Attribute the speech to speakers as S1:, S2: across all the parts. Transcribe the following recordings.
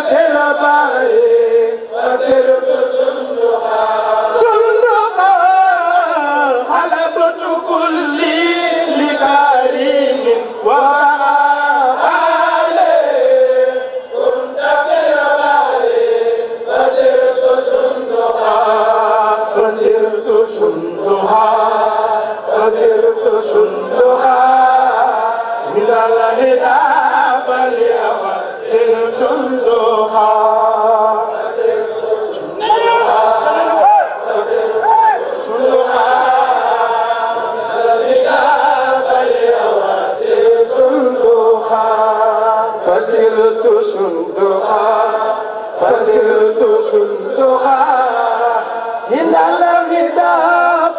S1: في البحر فسرت صندوقا حلبت كلي لكريم وعالي كنت في البحر فسرت صندوقا إلى الهدى فليوجه صندوقا فسرت صندوقا عند الهدى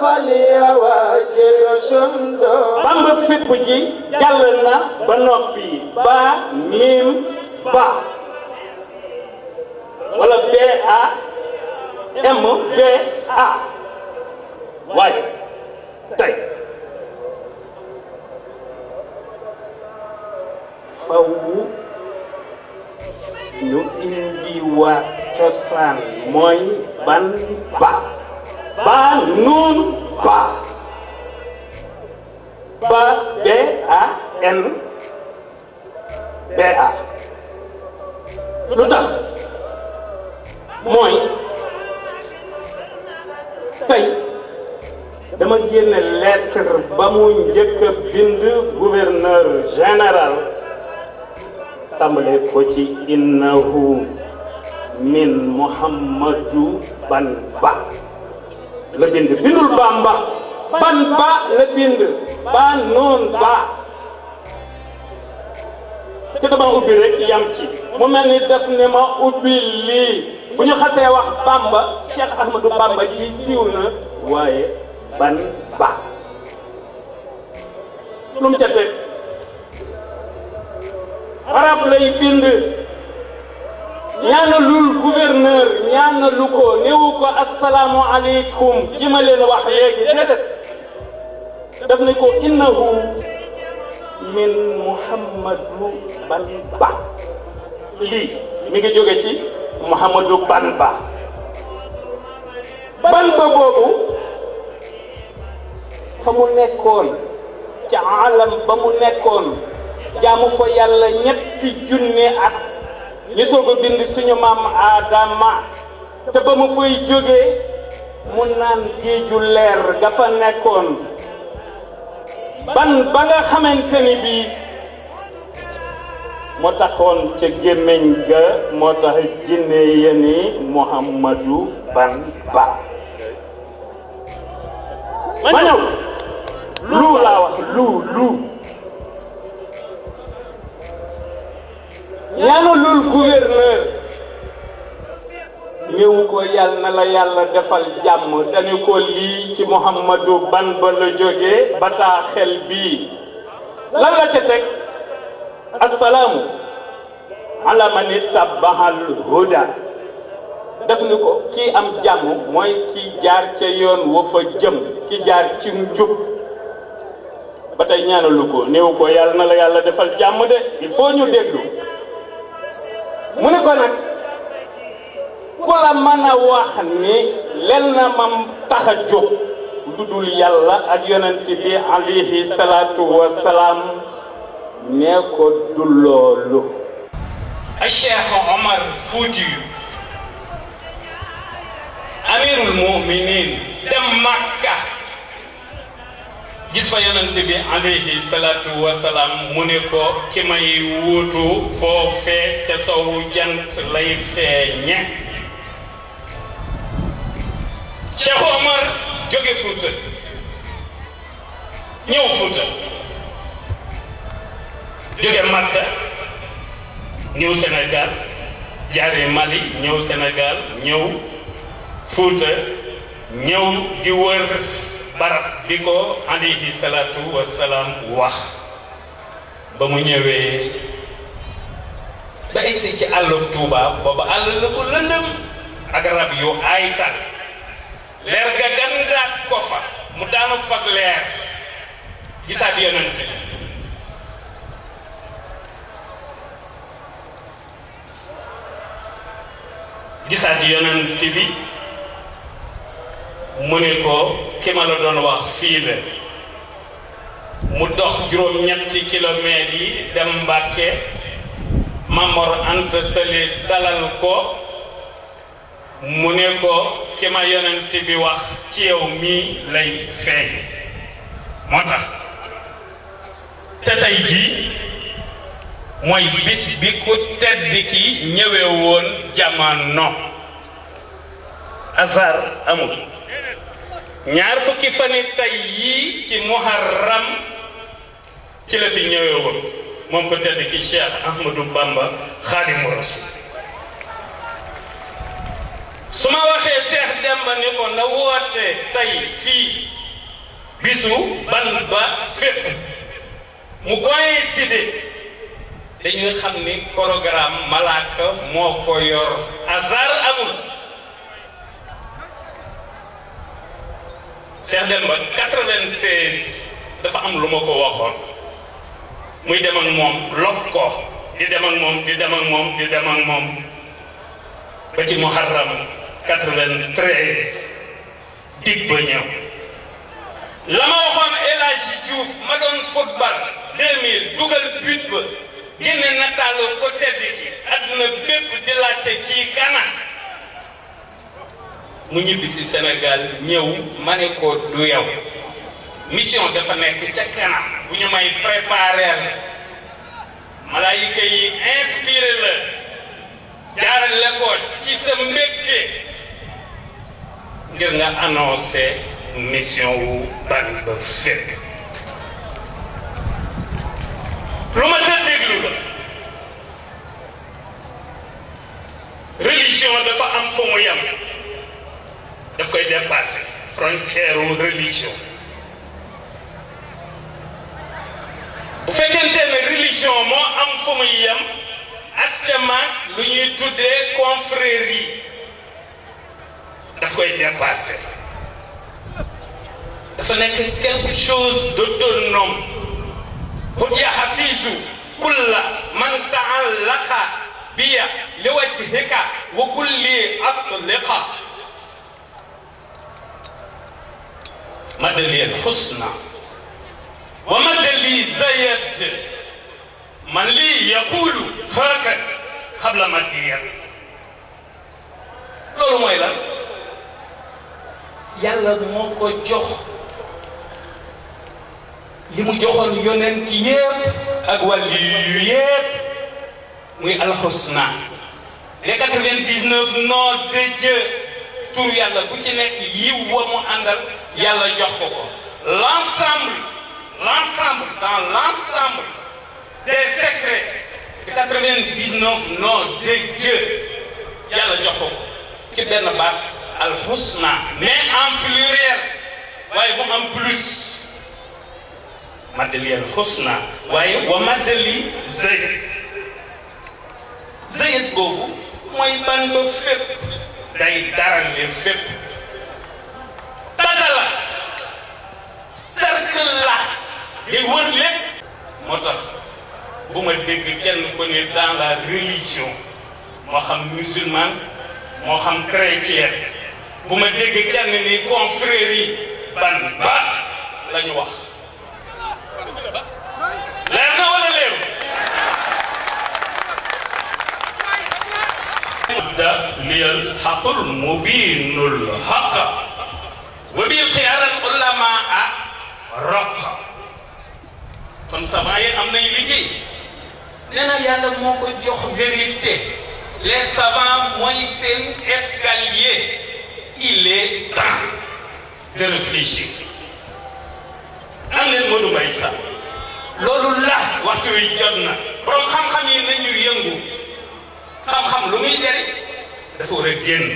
S1: فليوجه صندوقا
S2: Bamba fipp ji jàll na ba noppi ba mim ba wala B A M B A waaye tey faw ñu indi waa cosaan mooy ban ba ba nuun ba ba B A N B A lu tax mooy tey dama génne lettre ba mu njëkk a bind gouverneur général tàmbale fo ci innahu min Muhammadu ban ba la bind bindul Bamba ban ba la bind ba noon ba te dama ubbi rek yam ci mu mel ni def ne ma ubbi lii bu ñu xasee wax Bamba Cheikh Ahmadou Bamba ji siiw na waaye ban ba lu mu ca teg arab lay bind ñaanalul gouverneur ñaanalu ko néewu ko assalaamu aleykum ji ma leen wax léegi déedéet daf ne ko innahu min Muhammadu ban ba lii mi ngi jóge ci Muhammadu ban ba boobu fa mu nekkoon ca alam ba mu nekkoon jaamu fa yàlla ñetti junne at ñu soog a bind suñu maam Adama te ba mu fay jógee mu naan géeju leer ga fa nekkoon ban ba nga xamante ni bii moo taxoon ca gémmiñ ga moo tax jinne yeni Muhammadu ban ba ma ñëw lu laa wax lu ñaanalul gouverneur ñëw ko yàlla na la yàlla defal jàmm dañu ko lii ci Muhammadu ban ba la jógee bataaxel bii lan la ca teg assalaamu ala man ittabahal huda def ni ko kii am jàmm mooy ki jaar ca yoon wa fa jëm ki jaar ci njub ba tey ñaanalu ko néew ko yàlla na la yàlla defal jàmm de il faut ñu déglu mu ne ko nag ku la mën a wax ni len na mam tax a jóg lu dul yàlla ak yonent bi alayhi salaatu wasalaam nee ko du loolu Cheikh Omar Foutiyou amirul mu'minin dem Makka gis fa yonent bi alayhi salaatu wasalaam mu ne ko ki may wuutu foofee ca sowu jant lay feeñe Cheikh Omar jóge Fuuta ñëw Fuuta jóge Makka ñëw Sénégal jaare Mali ñëw Sénégal ñëw Fuuta ñëw di wër barab bi ko alayhi salaatu wasalaam wax ba mu ñëwee ba egsi ci àllub Tuuba booba àll la ko lëndëm ak rab yu ay tal leer ga gandaat ko fa mu daanu fag leer gisaat yonent gisaat yonent bi mu ne ko ki ma la doon wax fii la mu dox juróom-ñetti kilomètres yi dem Mbàkke Mamor Anta Sali dalal ko mu ne ko ki ma yonent bi wax ci yow mii lay feeñ moo tax te tey jii mooy bis bi ku tedd ki ñëwee woon jamono hasard amul ñaar fukki fani tey yii ci muharram ci la fi ñëwee woon moom ko tedd ki Cheikh Ahmadou Bamba Xaadimu Rasuul su ma waxee Cheikh Demba ni ko na woote tey fii bisu ban ba fépp mu coïncide dañuy xam ni programme malaaka moo ko yor hasard amul Cheikh Demba 96 dafa am lu ma ko waxoon muy dem ak moom log ko di dem ak moom di dem ak moom di dem ak moom ba ci muharram 93 dig ba ñëw la ma waxoon El Hadji Diouf ma doon football 2000 dugal but ba génne nataalu ko tedd ki àdduna bépp di laajte kii kana mu ñibbi si Sénégal ñëw ma ne ko du yow mission dafa nekk ca kanam bu ñu may préparer malaayika yi inspiré la jaarale ko ci sa mbégte ngir nga annoncé mission wu ban ba fépp lu ma ta déglu la religion dafa am fu mu yem daf koy dépassé frontière wu religion bu fekkente ne religion moo am fu mu yem actuellement lu ñuy tuddee confrérie daf koy dépassé dafa nekk quelque chose d'autonome hujja hafizu kulla man ta'allaqa biya liwajhika wa kulli atliqa madali al-husna wa madali zayat man li yaqulu hakad qabla madiya loolu mooy lan yàlla moo ko jox li mu joxoon yonent yépp ak wàlli yu yépp muy alxusna les 99 noms de Dieu tur yàlla bu ci nekk yiw wa mu àndal yàlla jox ko ko l'ensemble dans l'ensemble des secrets de 99 noms de Dieu yàlla jox ko ko ci benn baat alxusna mais en pluriel waaye bu am plus maddali alxusna waaye wa maddali zayet boobu mooy ban ba fépp day darale fépp tata la cercle la di wër lépp moo tax bu ma dégg kenn ko ne dans la religion moo xam musulman moo xam chrétien bu ma dégg kenn ni confrérie ban ba la ñu wax leer na wala leeru da liyal xaqul mubinul xaqa wa bil xiyaaral ulamaa raqa kon savant yi am nañ liggéey nee na yàlla moo ko jox vérité les savants mooy seen escalier il est temps de réfléchir am leen Modou Mbaye Sall loolu la waxtu wi jot na borom xam-xam yi nañu yëngu xam-xam lu muy jëriñ dafa war a génn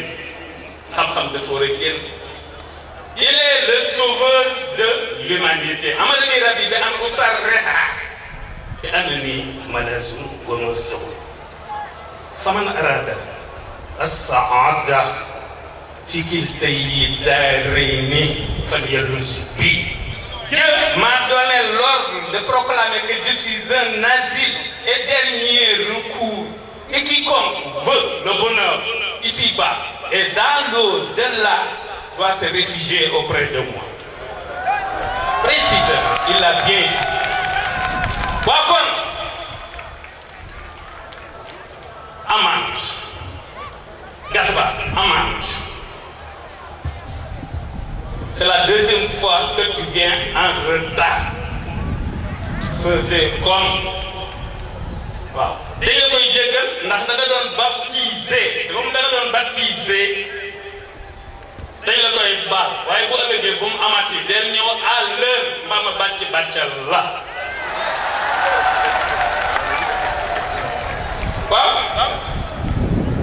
S2: xam-xam dafa war a génn il est le sauveur de l'humanité amadani rabbi bi an usarriha bi annani malazun wa mafzaun faman arada as-saada fi kiltayyi daarayni falyaluz bi. Dieu m'a donné l'ordre de proclamer que je suis un asile et dernier recours. Et quiconque veut le bonheur, ici-bas et dans l'au-delà doit se réfugier auprès de moi. Précisément, il l'a bien dit. Wakon, amende. Gaspa, amende. C'est la deuxième fois que tu viens en retard. Tu faisais comme. Waaw. dañ la koy jéggal ndax da nga doon baptisé te comme da nga doon baptisé dañ la koy baal waaye bu ëllëgee bu mu amati del ñëw à l'heure mbaa ma bàccal la waaw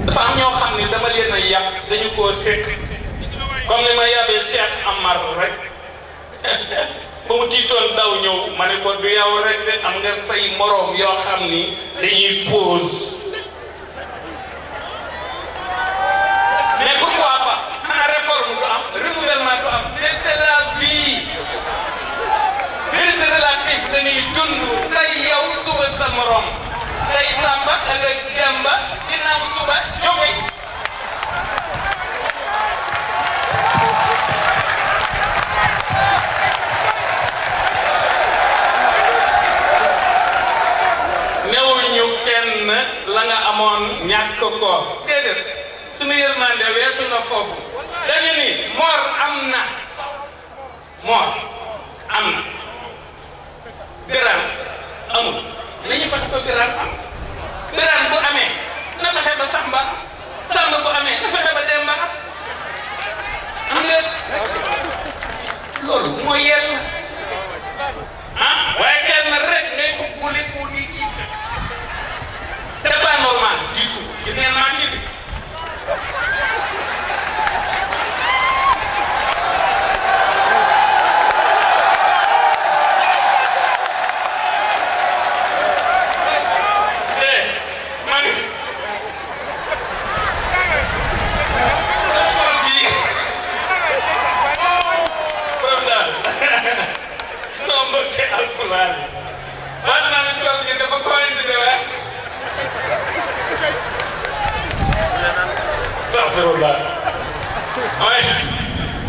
S2: dafa am ñoo xam ne dama leen a yàpp dañu koo sekk comme ni ma yàbbee Cheikh Amar rek ba mu tiitoon daw ñëw ma ne ko du yow rek de am nga say moroom yoo xam ni dañuy pause mais pourquoi pas xanaa réforme du am renouvellement du am mais c'est la vie vérité relative dañuy dund tey yow suba sa moroom tey Samba ëllëg Demba ginnaaw suba jóge la nga amoon ñàkk ko déedéet suñu yërmande weesu na foofu dañu ni mor am na gëraan amul nañu fexe ko gëraan am gëraan bu amee na fexe ba Samba bu amee na fexe ba Demba am nga loolu moo yell waaye kenn rek ngay xubbuli ci c'est pas normal du tout gis ngeen Macky bi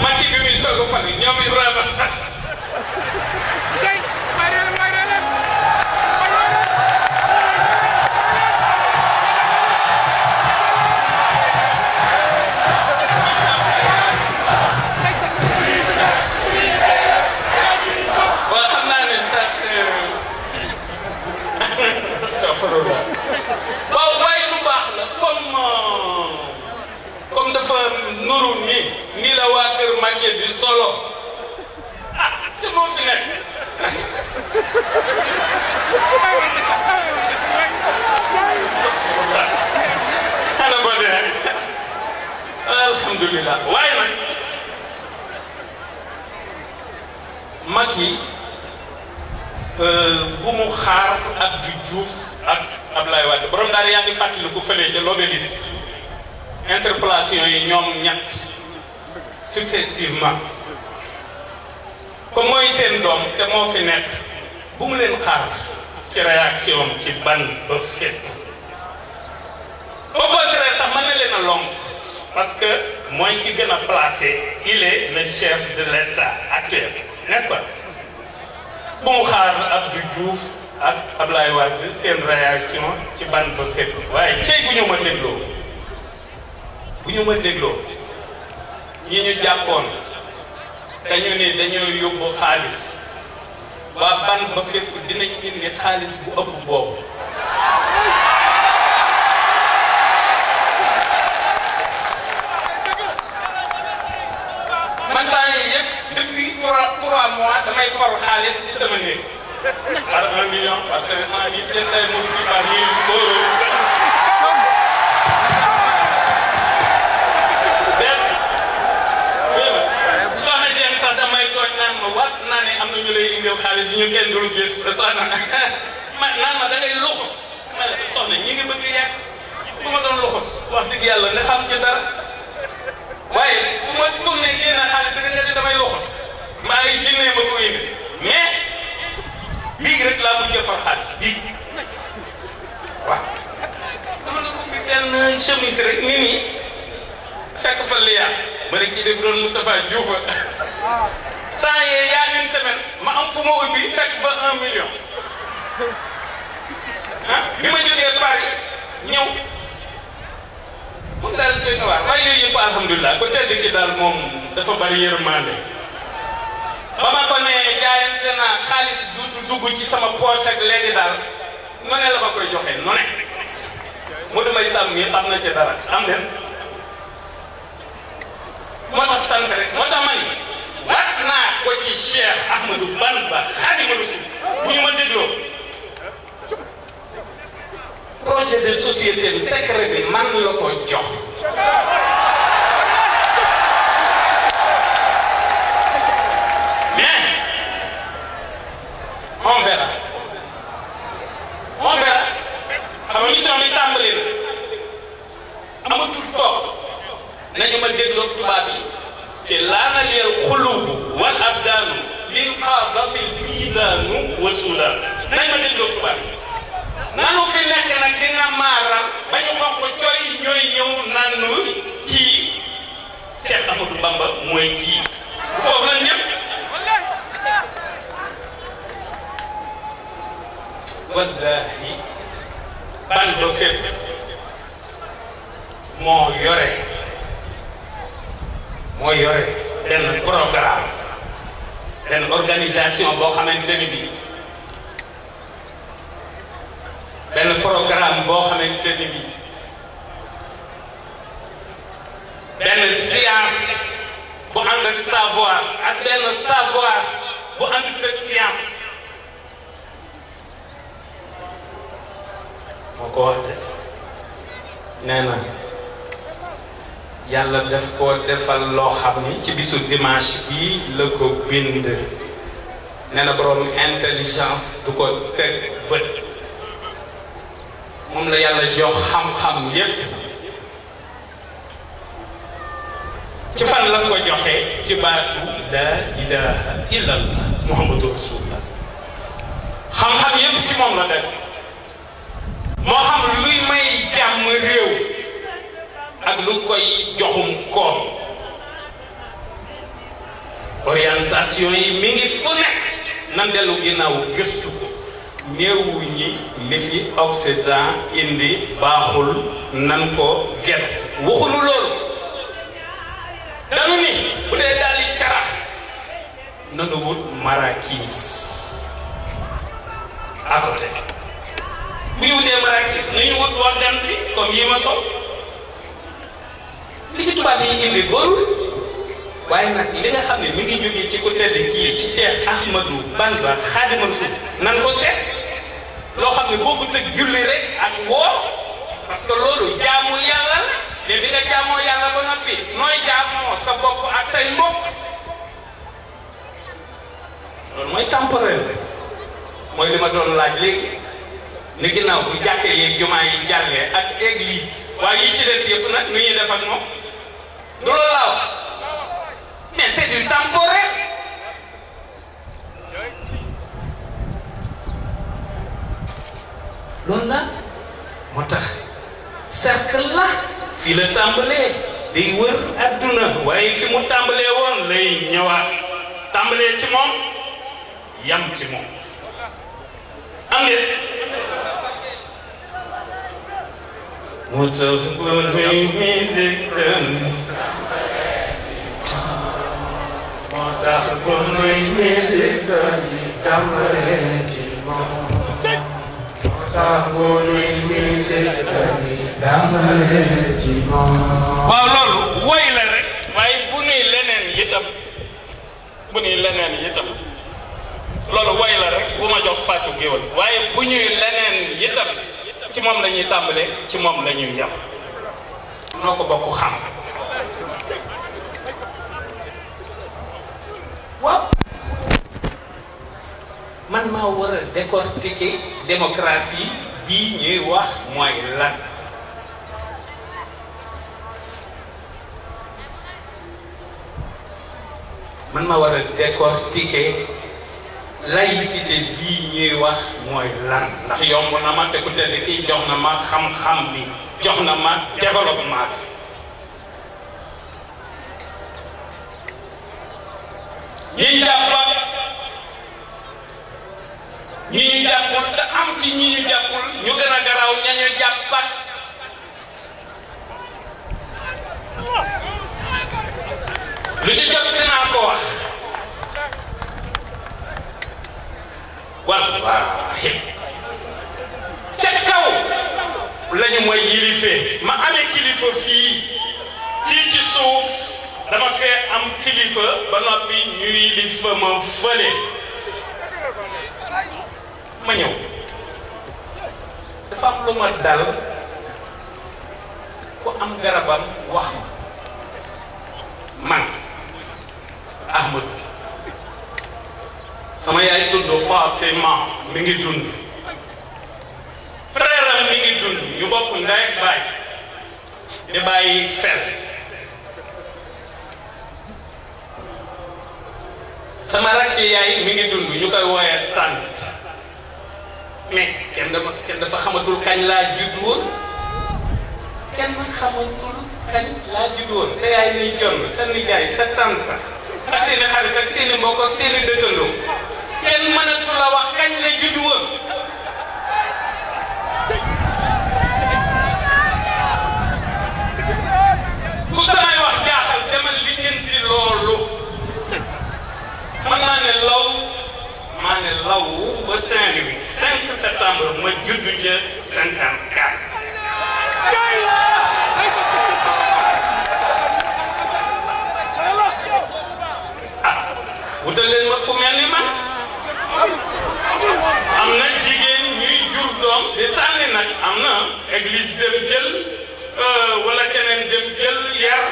S2: Macky bi muy soog a fan ñoom Ibrahima sax waaw xam naa ne sax waaw waaye lu baax la comme dafa nuru ni la waa kër Macky di solo te moo fi nekk xana ba de rek alhamdulilah waaye nag Macky bu mu xaar Abdou Diouf ak Abdoulaye Wade borom daal yaa ngi fàttaliku fële ca l'Obélisque interpellation yi ñoom ñett successivement comme mooy seen doom te moo fi nekk bu mu leen xaar ci réaction ci ban ba fépp au contraire sax mën na leen a lonk parce que mooy ki gën a placé il est le chef de l'État actuel n'est-ce pas bu mu xaar Abdou Diouf ak Abdoulaye Wade seen réaction ci ban ba fépp waaye cey bu ñu ma dégloo ñi ñu jàppoon dañu ne dañoo yóbbu xaalis waa ban ba fépp dinañ indi xaalis bu ëpp boobu man temps yi yëpp depuis 3 mois damay for xaalis ci sama néeg par 1 million par 500 000 peut-être say modifié par 1000 euros waat naa ne am na ñu lay indil xaalis yu ñu kenn dul gis soxna naan ma da ngay luxus ma ne soxna ñi ngi bëgg yàgg bu ma doon luxus wax dëgg yàlla nga xam ci dara waaye fu ma tourné génn xaalis rek nga ne damay luxus maa ngi jinnee ma ko indi mais bii rek laa mujj far xaalis bii waaw dama la ubbi benn chemise rek nit ñi fekk fa liyaas ma ne kii de bu doon Moustapha Diouf temps yii yaa une semaine ma am fu ma ubbi fekk fa 1 million ah bi ma jógee Paris ñëw moom daal doy na waar waaye yooyu yëpp alhamdulilah ko tedd ki daal moom dafa bari yërmande ba ma ko ne jaayante naa xaalis duutu dugg ci sama poche ak léegi daal noonu la ma koy joxe noonu mu damay sàmm yi am na ci dara am den moo tax sant rek moo tax ma ni waat naa ko ci Cheikh Ahmadou Bamba Khadimou Rassoul bu ñu ma dégloo projet de société bi secret bi man la ko jox mais on verra xam nga mission bi tàmbali na amatul toog nañu ma dégloo tubaab yi te laana leel xulubu wal abdaanu lin qaadatil biidaanu wasula nañ ma dégloo tubaab yi nanu fi nekk nag di nga maaral ba ñu bokk coy ñooy ñëw nanu kii Cheikh Ahmadou Bamba mooy kii foofu la ñëpp wallahi Bamba fépp moo yore benn programme benn organisation boo xamante ni bi benn programme boo xamante ni bi benn science bu ànd ak savoir ak benn savoir bu ànd ak science moo ko wax de nee na yàlla def koo defal loo xam ni ci bisu dimanche bii la ko bind nee na borom intelligence du ko teg bët moom la yàlla jox xam-xam yépp ci fan la ko joxee ci baatu laa ilaha illallah muhammadu rasulullah xam-xam yépp ci moom la def moo xam luy may jàmm réew ak lu koy joxum koom orientation yi mi ngi fu nekk nan dellu ginnaaw gëstu ko néewu ñi li fi Occident indi baaxul nan ko gert waxulu loolu danu ni bu dee daal di carax nanu wut marakis à côté bu ñu wutee marakis nañu wut wagganti comme yi ma sol li ci tubaab yi indi boorul waaye nag li nga xam ne mi ngi jógee ci ku tedd kii ci Cheikh Ahmadou Bamba Khadimou Rassoul nan ko seet loo xam ne boo ko tëg julli rek ak woo parce que loolu jaamu yàlla la mais bi nga jaamoo yàlla ba noppi nooy jaamoo sa bopp ak say mbokk loolu mooy temporel mooy li ma doon laaj léegi ni ginnaaw bu jàkkee yeeg jumaa yi jàllee ak église waaye yi ci des yëpp nag nu ñuy def ak moom du loolu laaw mais c'est du temporel loolu la moo tax cercle la fii la tàmbalee day wër adduna waaye fi mu tàmbalee woon lay ñëwaat tàmbalee ci moom yam ci moom am ngeen moo tax bu nuy musique
S1: moo tax bu nuy musique tàmbalee ci moom moo tax bu nuy musique tàmbalee ci moom.
S2: waaw loolu woy la rek waaye bu nuy leneen itam loolu woy la rek bu ma jox Fatou Guewel waaye bu ñuy leneen itam ci moom la ñuy tàmbalee ci moom la ñuy yam noo ko bokk xam waaw man maa war a décortiquer démocratie bii ñuy wax mooy lan man maa war a décortiquer laïcité bii ñuy wax mooy lan ndax yomb na ma te ku tedd kii jox na ma xam-xam bi jox na ma développement bi ñi jàpp ñi ñu jàppul te am ci ñi ñu jàppul ñu gën a garaaw ña ñu jàppat lu ci jot dinaa ko wax wallaahi ca kaw lañu mooy yilifee ma amee kilifa fii ci suuf dama fee am kilifa ba noppi ñu yilifa ma fële ma ñëw dafa am lu ma dal ku am garabam wax ma man Ahmadou sama yaay tudd Fatima mi ngi dund frère am mi ngi dund ñu bokk ndey ak baay di bàyyi fel sama rakk yaay mi ngi dund ñu koy wooyee tante mais kenn dafa xamatul kañ laa judd woon kenn xamatul kañ laa judd woon sa yaay lay jonn sa nijaay sa tante ak seeni xarit ak seeni mbokk ak seeni dëkkandoo kenn mënatu la wax kañ la judd woon ku samay wax jaaxal demal lijjanti loolu man maa ne law ba Saint-Louis 5 septembre ma judd ca 54 wutal leen ma ku mel ni man am na jigéen ñuy jur doom di sànni nag am na église dem jël wala keneen dem jël yar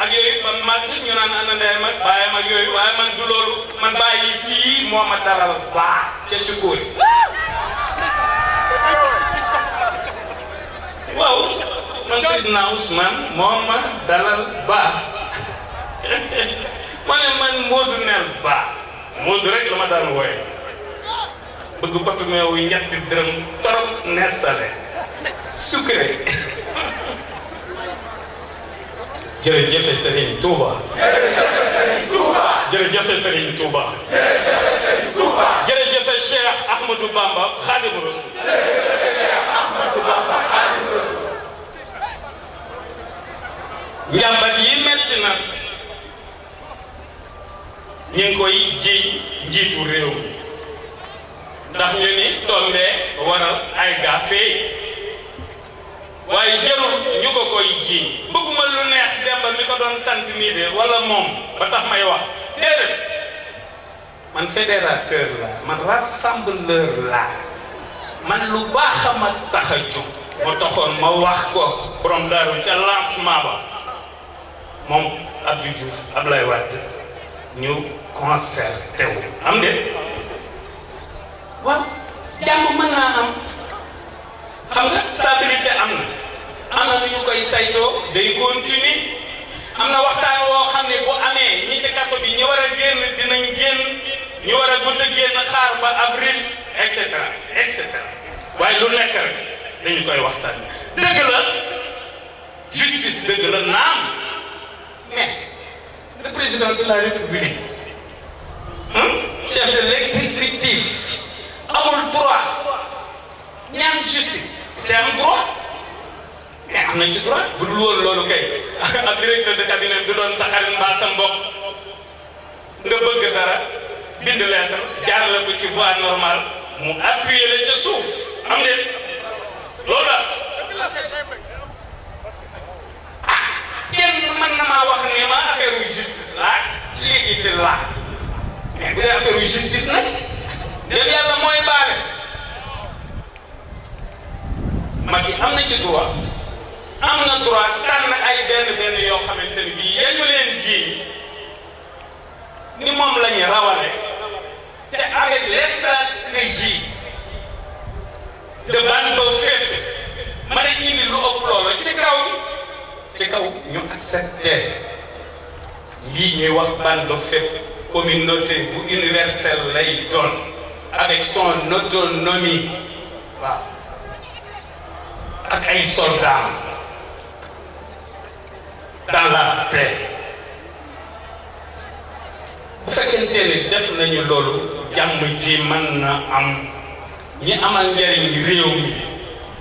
S2: ak yooyu ba mag ñu naan ana ndeyam ak baayam ak yooyu waaye man du loolu man bàyyi kii moo ma dalal baax ca sukóori waaw man Sidna Ousmane moo ma dalal baax ma ne man Modou neel baax Modou rek la ma daan wooye bëgg potu meewu ñetti dërëm torop nestale sucré jërëjëf Serigne Touba jërëjëf Serigne Touba jërëjëf Cheikh Ahmadou Bamba Khadimou Rassoul njàmbat yi metti na ñu ngi koy jiiñ njiitu réew mi ndax ñu ni tombee waral ay gaafee waaye jarul ñu ko koy jiiñ bëgguma lu neex Demba mi ko doon sant nii de wala moom ba tax may wax déedéet man fédérateur la man rassembleur la man lu baax a ma tax a jóg moo taxoon ma wax ko borom daaru ca lancement ba moom Abdou Diouf Ablaye Wade ñu concerté wu am de waaw jàmm mën naa am xam nga stabilité am na nu ñu koy saytoo day continuer am na waxtaan woo xam ne bu amee ñi ci kaso bi ñu war a génn dinañ génn ñu war a gudd a génn xaar ba avril et cetera waaye lu nekk rek dañu koy waxtaan dëgg la justice dëgg la naam mais le président de la République chef de l'exécutif amul droit ñaan justice c'est am droit mais am nañ ci droit bu dul woon loolu kay ab directeur de cabinet du doon sa xarit mbaa sa mbokk nga bëgg dara bind lettre jaarale ko ci voie normale mu appuyer la ca suuf am de loolu la kenn mën na maa wax ne ma affaire justice la léegi la mais bu dee affaire justice nag dem yàlla mooy baale Macky am na ci droit am na droit tànn ay benn yoo xamante ni bii yañu leen jiiñ ni moom la ñu rawale te avec stratégie de ban ba fépp ma ne indi lu ëpp loolu ci kaw ñu accepté lii ñuy wax ban ba fépp communauté bu universelle lay doon avec son autonomie waaw ak ay soldats dans la paix bu fekkente fekkee ni def nañu loolu jàmm ji mën na am ñi amal njariñ réew mi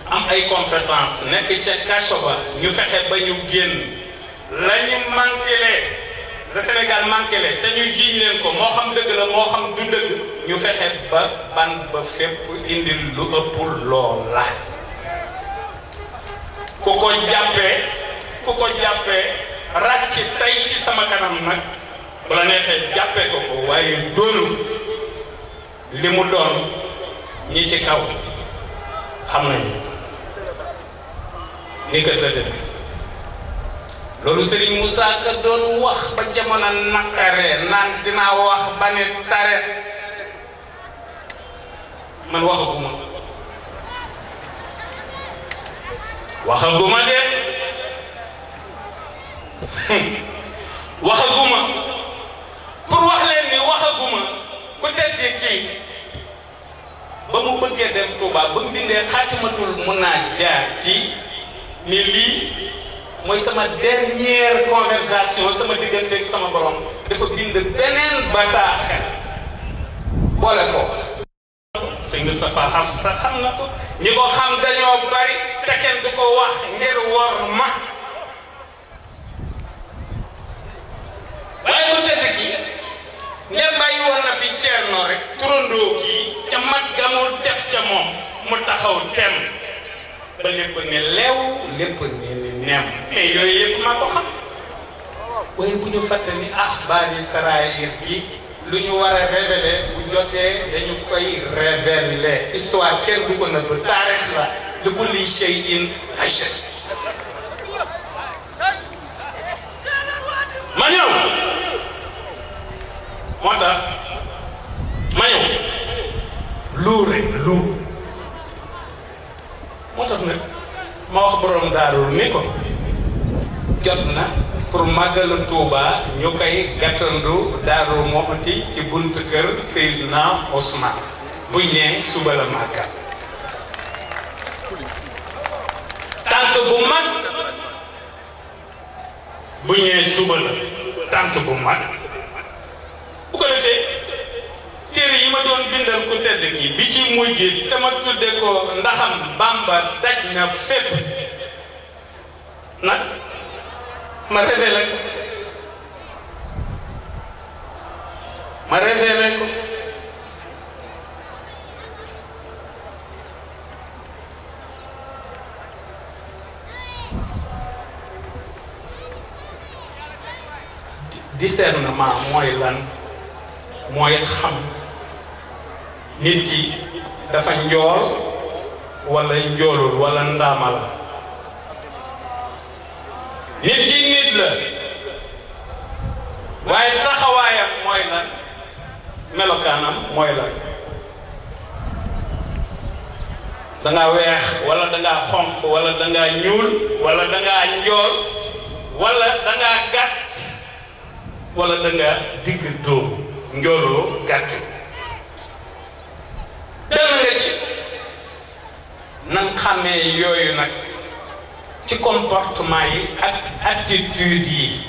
S2: am ay compétence nekk ca kaso ba ñu fexe ba ñu génn la ñu manqué le Sénégal manqué le te ñu jiiñ leen ko moo xam dëgg la moo xam du dëgg ñu fexe ba ban ba fépp indil lu ëpp loola ku ko jàppee ràcc tey ci sama kanam nag bu la neexee jàppee ko waaye doonu li mu doon ñi ci kaw xam nañu ni ko tëdd loolu Serigne Moussa Ka doon wax ba jamono naqaree naan dinaa wax ba ne tare man waxaguma de waxaguma pour wax leen ni waxaguma ku tedd kii ba mu bëggee dem Touba ba mu bindee xaatimatul munaajaati ni lii mooy sama dernière conversation sama diggante ak sama borom dafa bind beneen bataaxel boole ko sëñ Moustapha Hafsa xam na ko ñi ko xam dañoo bari te kenn du ko wax ngir wor ma waaye ku tedd ki ngeen bàyyi woon na fi Ceerno rek turandoo kii ca mat ga mu def ca moom mu taxaw tem ba lépp ne leew lépp ne ni nem mais yooyu yëpp maa ko xam waaye bu ñu fàtte ni axbaari saraayir gi lu ñu war a révéler bu jotee dañu koy révéler histoire kenn du ko nëbb taarix la li kulli shay'in ajal ma ñëw moo tax ma ñëw lu moo tax nag ma wax borom daarul ni ko jot na pour màggalu Tuuba ñu koy gàttandu Daaru Muxti ci buntu kër Seydina Ousmane bu ñëwee suba la màggal tant bu mag bu ñëwee suba la tant bu mag bu ko defee téere yi ma doon bindal ku tedd ki bi ci mujj te ma tudde ko ndaxam Bamba daj na fépp nag ma révélé ko discernement mooy lan mooy xam nit ki dafa njool wala njoolul wala ndaama la nit ki nit la waaye taxawaayam mooy lan melokaanam mooy lan dangaa weex wala dangaa xonq wala dangaa ñuul wala dangaa njool wala dangaa gàtt wala dangaa digg dóomu njooloo gàtt dana nga ci nan xamee yooyu nag ci comportement yi ak attitude yi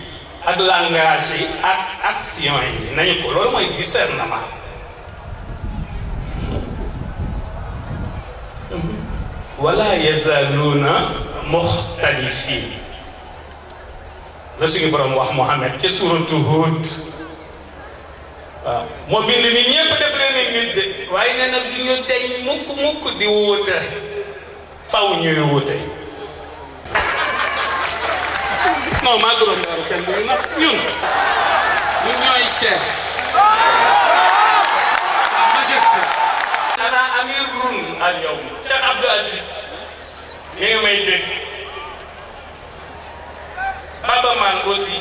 S2: ak langage yi ak action yi nañu ko loolu mooy discernement wala yazaluuna muxtalifin la suñu borom wax Muhammad ca suuratu Huud waaw moo bind ni ñépp def leen ni nit de waaye nee na du ñu deñ mukk di wuute faw ñuy wuute non maa gërëm daal kenn du nag ñun ñooy chef majesté ana amirun al yawm Cheikh Abdou Aziz mi ngi may dégg Baba Man aussi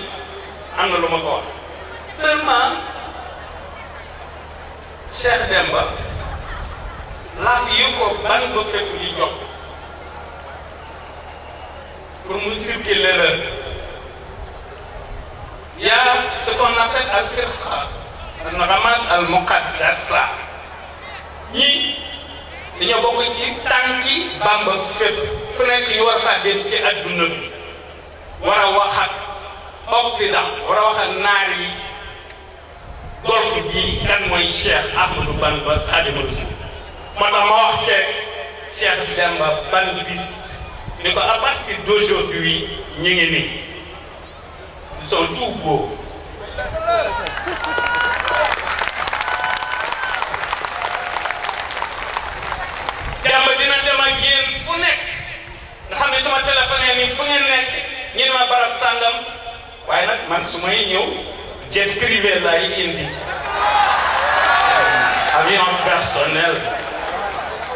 S2: am na lu ma ko wax seulement Cheikh Demba laaf yi ko ban ba fépp di jox pour mu circuler la y a ce qu'on appelle al firqa al naghamat al muqaddasa ñi dañoo bokk ci tànki Bamba fépp fu nekk ñu war faa dem ci adduna bi war a wax ak Occident war a wax ak naar yi golf gi kan mooy Cheikh Ahmadou Bamba Khadimu Rasul moo tax ma wax ci Cheikh Demba ban bis ni ko à partir d'aujourd'hui ñi ngi nii ils sont tout beaux Demba dina dem ak yéen fu nekk nga xam ne sama téléphone ni fu ngeen nekk ñu ne ma barab sàngam waaye nag man su may ñëw jet privé laay indi avion personnel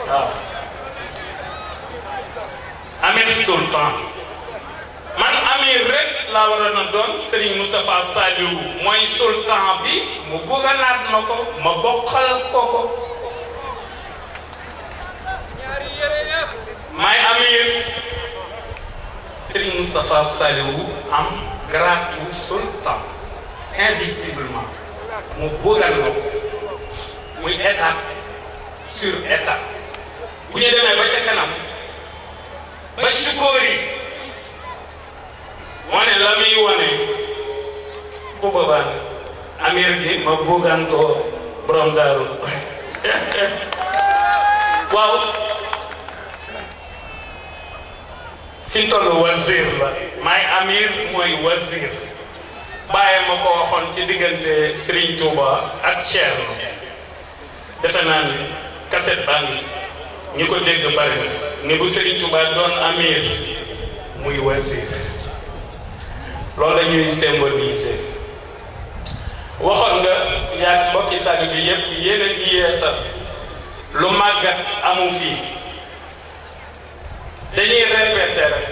S2: waaw Amir Sultan man Amir rek laa waroon a doon Serigne Moustapha Saliou mooy sultan bi mu bëgg a naat ma ko ma bokkal ko may Amir Serigne Moustapha Saliou am gratu sultan invisiblement mu bëggal ma ko muy étape sur étape bu ñu demee ba ca kanam ba sukóori wane la muy wane bu boobaa Amir gi ma bëggan ko borom daaru waaw fi tollu wazir la may Amir mooy wazir bàyyi ma ko waxoon ci diggante Serigne Touba ak Thierno defe naa ni kaset baa ngi ñi ko dégg bari na ni bu Serigne Touba doon Amir muy wazir loolu la ñuy symboliser waxoon nga yaa mbokki tàgg bi yépp yéen a ngi yeesal lu màggat amu fii dañuy répéter rek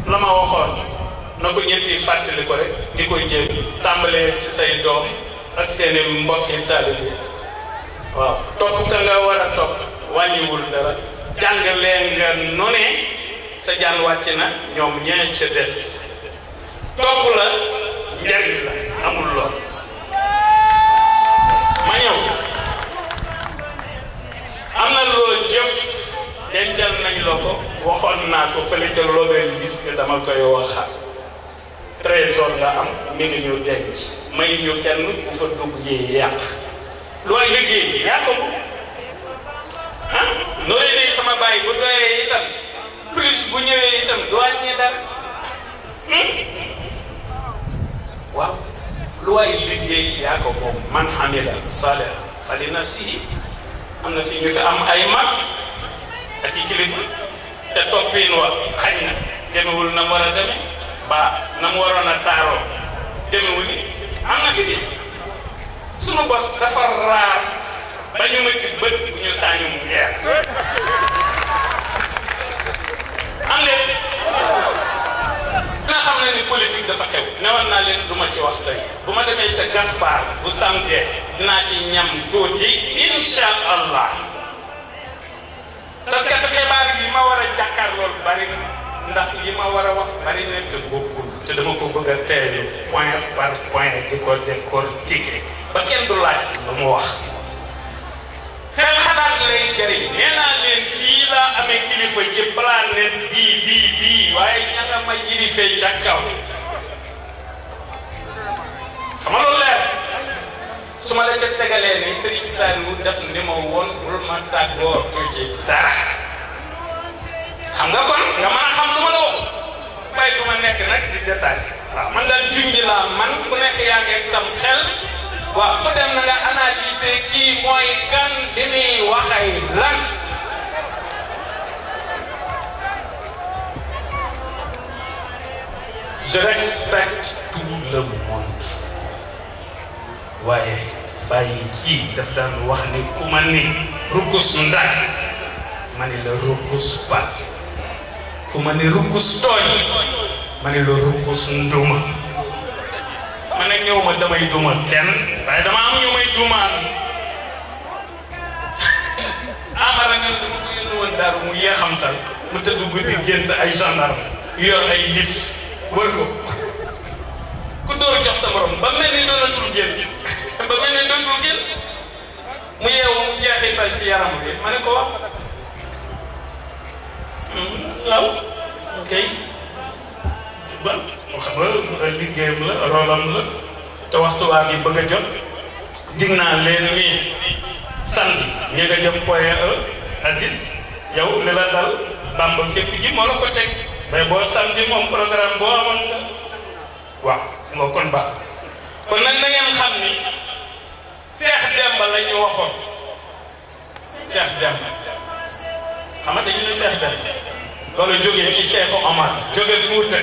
S2: la ma waxoon na ko ñëpp yi fàttali ko rek di ko jéem tàmbalee ci say doom ak seeni mbokki tàgg bi waaw topp ka nga war a topp wàññiwul dara jàngalee nga nu ne sa jaan wàcc na ñoom ñee ca des topp la njariñ la amul lool ma ñëw am na loo jëf dencal nañ la ko waxoon naa ko fële ca loobeel gis nga dama koy waxaat trésor nga am mi ngi ñu denc may ñu kenn ku fa dugg yi yàq looy liggéey yaa ko ah noo lay sama bàyyi bu doyee itam plus bu ñëwee itam du wàññi dara waaw lu waay liggéey yaa ko moom man hamila salih fali nafsihi am na fi ñu fi am ay mag ak i kilifa te toppin wa xañ na demewul na mu war a demee ba na mu waroon a taaroo demewul ni am na fi bi sunu bos dafa raar ba ñu ma ci bët bu ñu saañu mu ngeer am leen nga xam ne ni politique dafa xew newoon naa leen du ma ci wax tey bu ma demee ca Gaspard bu samedi dinaa ci ñam tuuti insha allah parce que xibaar yi ma war a jàkkaarlool bari na ndax yi ma war a wax bari na te bokkul te dama ko bëgg a teelu point par point di ko décortiquer ba kenn du laaj lu mu wax xel xalaat lay jëriñ nee naa leen fii laa amee kilifa ci planète bii waaye ñanga ma yilifee ca kaw xam nga loolu leer su ma la ca tegalee ni Serigne Saliou def ni ma woon bul ma tàggoo ci dara xam nga kon nga mën a xam lu ma la wax waaye du ma nekk nag di détail waaw man daal junj laa man ku nekk yaa ngi ak sam xel waaw ku dem na nga analyser kii mooy kan li muy waxay lan je respecte tout le monde waaye bàyyi kii daf daan wax ni ku ma ni rukus ndax ma ni la rukus pat ku ma ni rukus tooñ ma ni la rukus nduma ma ne ñëw ma damay duma kenn waaye dama am ñu may dumaan amara nga dama ko yónni woon daaru mu yeexamtal mu tëdd guddi gént ay gendarme yor ay lif wër ko ku dóor jox sa borom ba mel ni doonatul gént ba mel ni doonatul gént mu yeewu mu jeexital ci yaram bi ma ne ko wax waaw ok ba xam nga liggéeyam la rolam la te waxtu waa ngi bëgg a jot dig naa leen ni samedi ñi nga jëm point E Aziz yow li la dal Bamba fépp ji moo la ko teg mais boo samedi moom programme boo amoon nga waaw moo kon baax kon nag na ngeen xam ni Cheikh Demba la ñu waxoon Cheikh Demba xam nga dañu ne Cheikh Demba loolu jógee ci Cheikh Omar jóge Fuuta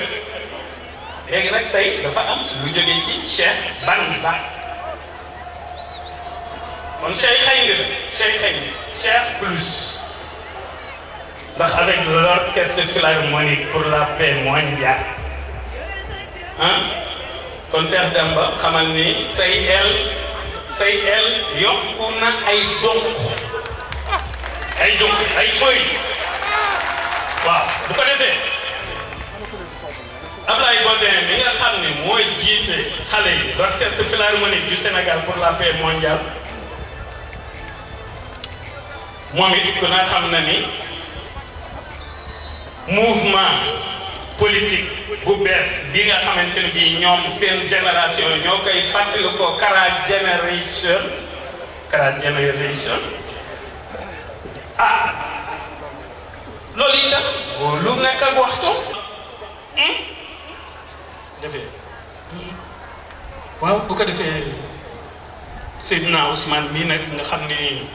S2: léegi nag tey dafa am lu jógee ci Cheikh Bamba kon Cheikh xëy na Cheikh xëy na Cheikh plus ndax avec l'orchestre philharmonique pour la paix mondiale ah kon Cheikh Demba xamal ni say el yokku na ay donc ay feuilles waaw bu ko defee Ablaye Bodin mi nga xam ne mooy jiite xale yi l'orchestre philharmonique du Sénégal pour la paix mondiale moom it ku na xam na ni mouvement politique bu bees bi nga xamante ne bii ñoom seen génération ñoo koy fàttali ko Kara Generation ah loolu itam lu nekk ak waxtu defee waaw bu ko defee Seydina Ousmane mii nag nga xam ni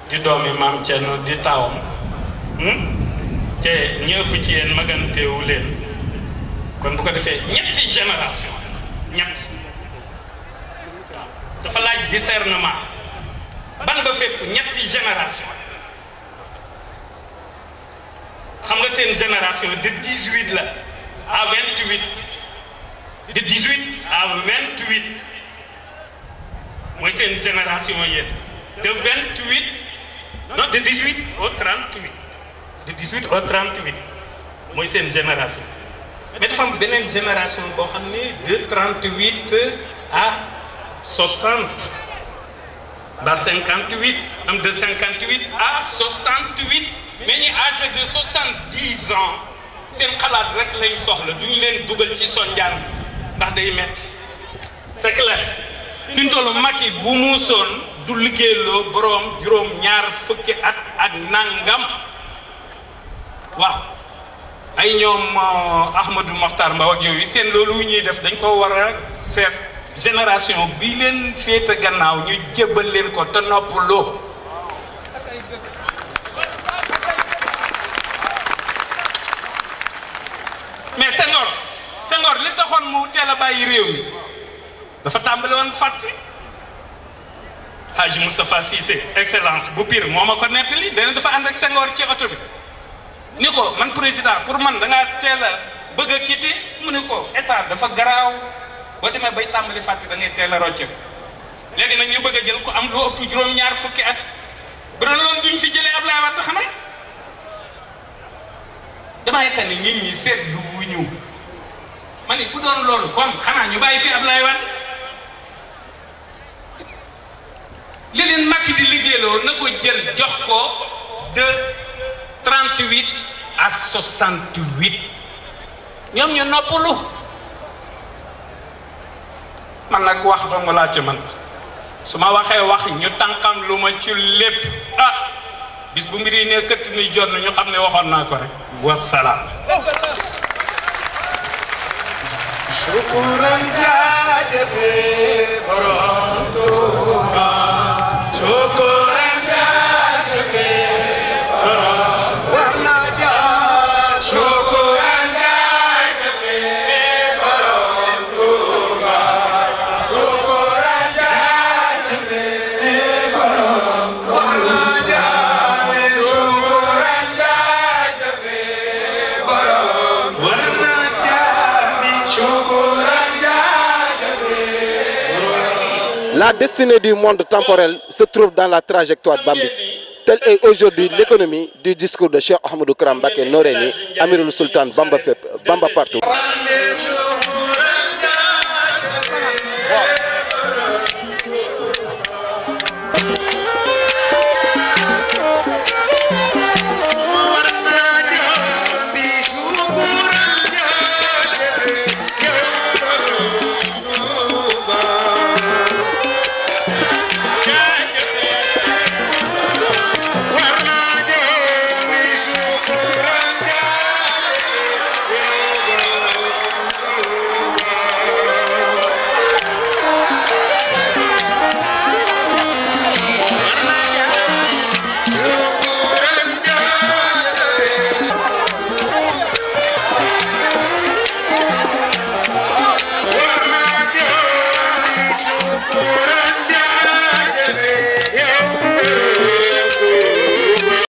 S2: di doomi maam Thierno di taawam te ñëpp ci yéen maganteewu leen kon bu ko defee ñetti génération ñett waaw dafa laaj discernement ban nga fépp ñetti génération xam nga seen génération de 18 la à 28 de 18 à 28 mooy seen génération yéen de 28 non de 18 au 38 de 18 au 38 mooy seen génération mais dafa am beneen génération boo xam ne de 38 à 60 ba 58 am de 58 à 68 mais ñi âgé de 70 ans seen xalaat rek lañ soxla duñu leen dugal ci sonjaan ndax day metti c'est clair fi mu toll Macky bu muusoon du liggéeyloo boroom juróom ñaar fukki at ak nangam waaw ay ñoom Ahmadou Mokhtar Mbow ak yooyu seen loolu ñuy def dañ ko war a seet génération bi leen féete gannaaw ñu jébbal leen ko te noppaloo mais Senghor li taxoon mu teel a bàyyi réew mi dafa tàmbali woon fàtte Hadji Moustapha Cissé excellence bu Pire moo ma ko nettali dana dafa ànd ak Senghor ci oto bi ni ko man président pour man da ngaa teel a bëgg a quitté mu ne ko état dafa garaaw boo demee bay tàmbali fàtte da ngay teel a rocce léegi nag ñu bëgg a jël ko am lu ëpp juróom-ñaar fukki at bu doon loolu duñ fi jëlee Ablaye Wade xanaa damaa yaakaar ni nit ñi seetlu wuñu ma ne bu doon loolu kon xanaa ñu bàyyi fi Ablaye Wade li leen Macky di liggéeyloo na ko jël jox ko de 38 à 68 ñoom ñu noppalu man nag wax dong laa ci man su ma waxee wax ñu tànkam lu ma ci lépp bis bu mbir yi ne këtt ni jot na ñu xam ne waxoon naa ko rek wasalaam.
S1: Shukran jaajëfe borom Tuuba shukran jaajëfe borom warna jaar shukran jaajëfe borom Tuuba shukran jaajëfe borom warna jaar shukran jaajëfe borom warna
S3: La destinée du monde temporel se trouve dans la trajectoire bambiste. Telle est aujourd'hui l'économie du discours de Cheikh Ahmadou Kara Mbacké Noreyni, Amirul Sultan Bamba Fépp, Bamba partout.